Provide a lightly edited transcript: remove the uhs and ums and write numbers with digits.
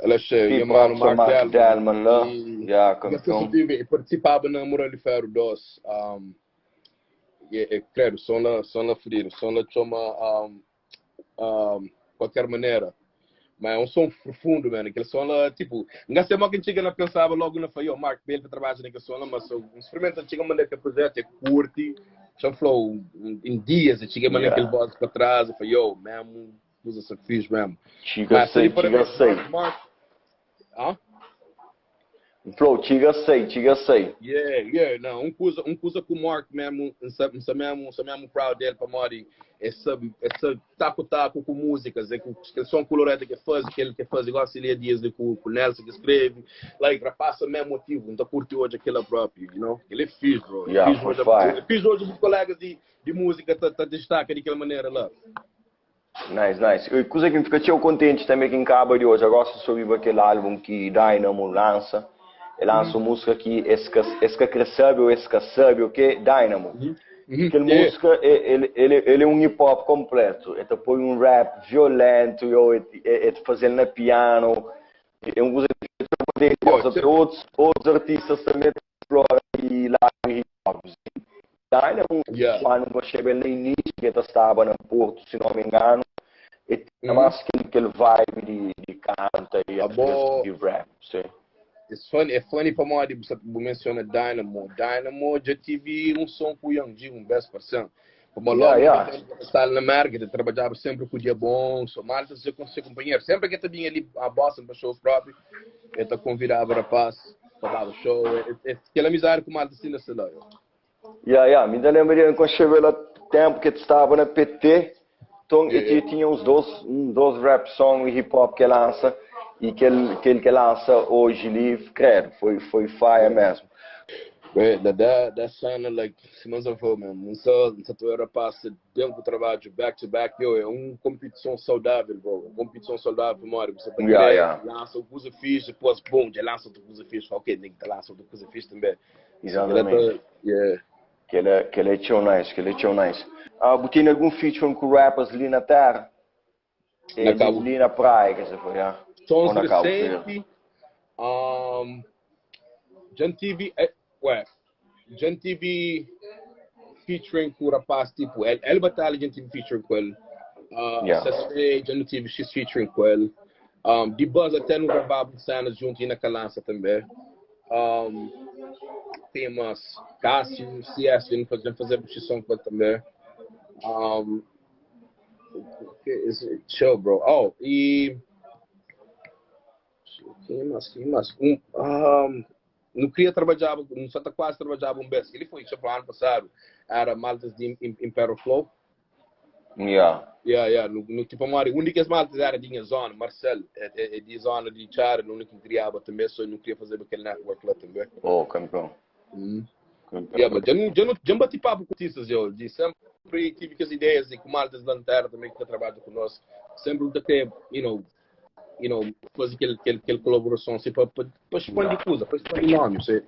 Ela Nha Keep mano up so Mark Mark Delman. Delman lá. E Yeah, gostei campeão. tive, participava na Moral de Ferro 2. Credo, som lá fedido, som lá chama qualquer maneira. Mas é um som profundo, mano. Aquele som lá, tipo, não sei mal quem chega na pensava logo na falhou, Mark Bale para trabalhar naquele som lá, mas um experimento chega a mandar aquele projeto, é curte, já flow em dias, chega a mandar aquele voz para trás, eu falei, yo, mesmo, usa essa fixe mesmo. Chega Mas sei, seria chega parabéns, sei. Mark, Mark, ah? Flow, chega sei, chega sei. Yeah, não, um coisa com o Mark mesmo, um sabe mesmo proud dele para morrer, essa taco taco com músicas, é com aquele som colorado que faz, que ele que faz igual a Celia Dias com o Nelson que escreve, like, rapaz, mesmo motivo, então curte hoje aquela própria, you know? Ele é fixe, bro. Yeah, fiz foi hoje, fire. fiz hoje com colegas de música, tá destaca daquela maneira lá. Nice, nice. E coisa que me fica tão contente também que em Cabo de hoje, agora sobre aquele álbum que Dynamo lança. Ele lança uma música que esse que cresceu, esse que sabe o que Dynamo. Aquela música, ele é um hip hop completo. Ele põe um rap violento, ele fazendo na piano. É uma coisa que eu outros artistas também exploram e lá no hip hop. Dynamo, quando você vê no início, que ele estava no Porto, se não me engano, e tinha mais aquele vibe de canta e às vezes de rap, sim. It's funny, é funny para mim, você menciona Dynamo. Dynamo já tive um som com o Young G, um best parceiro. Como logo estava na América, eu trabalhava sempre com o dia bom, sou malta, eu com seu companheiro. Sempre que eu vinha ali a Boston para shows próprios, eu te convidava rapaz para dar o show. É, aquela amizade com malta assim, sei lá. Yeah. Me lembro de quando chegou lá tempo que estava na PT, então eu tinha uns dois rap song e hip hop que lança e que ele que lança hoje ali, credo, foi fire mesmo. Wait, that sounded like Simão falou mesmo. Não só tu era rapaz dentro do trabalho back to back, yo, é uma competição saudável, bro. Uma competição saudável, mano. Você tá lança o coisa fixe, depois, bom, já lança outra coisa fixe, ok, nem que lança outra coisa fixe também. Exatamente. Yeah. Que ele é tão nice, que ele é tão nice. Ah, botei algum featuring com rappers ali na terra? Na Cabo. Ali na praia, que você foi, yeah. Sons recente, já tive, ué, já tive featuring com o rapaz, tipo, El Batalha já tive featuring com ele. Yeah. Já não tive X featuring com ele. De Buzz até não gravava cenas junto e na Calança também. Tem umas Cássio, CS, já não fazer som com ele também. Chill, bro. Oh, e quem mais? Quem mais? Não queria trabalhar, não só quase trabalhava um best. Ele foi, tipo, ano passado, era Maltas de Imperial Flow. Yeah. No, tipo, a única maltas era de minha zona, Marcel, é de zona de Chara, no único que criava também, só não queria fazer aquele network lá também. Oh, campeão. Yeah, mas já não, já não bati papo com artistas, eu, de sempre tive as ideias e com maltas da Lanterna também que trabalham conosco, sempre ter, fazer aquele colaboração assim, para expandir coisa, para expandir nome, sei.